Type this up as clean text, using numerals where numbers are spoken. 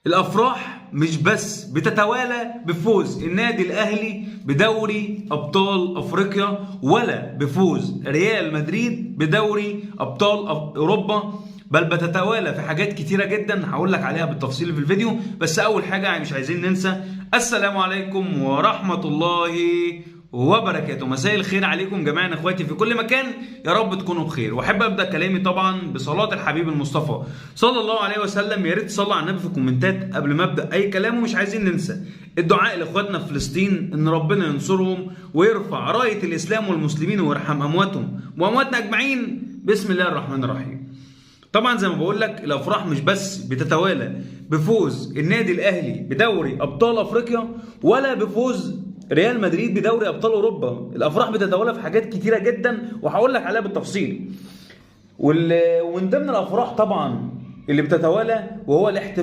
الافراح مش بس بتتوالى بفوز النادي الاهلي بدوري ابطال افريقيا ولا بفوز ريال مدريد بدوري ابطال اوروبا، بل بتتوالى في حاجات كتيرة جدا هقول لك عليها بالتفصيل في الفيديو. بس اول حاجة مش عايزين ننسى، السلام عليكم ورحمة الله وبركاته. مساء الخير عليكم جميعا اخواتي في كل مكان، يا رب تكونوا بخير. واحب ابدا كلامي طبعا بصلاة الحبيب المصطفى صلى الله عليه وسلم. يا ريت تصلوا على النبي في الكومنتات قبل ما ابدا اي كلام. ومش عايزين ننسى الدعاء لاخواتنا في فلسطين ان ربنا ينصرهم ويرفع رايه الاسلام والمسلمين ويرحم امواتهم وامواتنا اجمعين. بسم الله الرحمن الرحيم. طبعا زي ما بقول لك، الافراح مش بس بتتوالى بفوز النادي الاهلي بدوري ابطال افريقيا ولا بفوز ريال مدريد بدوري ابطال اوروبا، الافراح بتتوالى في حاجات كتيرة جدا وهقول لك عليها بالتفصيل. ومن ضمن الافراح طبعا اللي بتتوالى وهو الاحتفال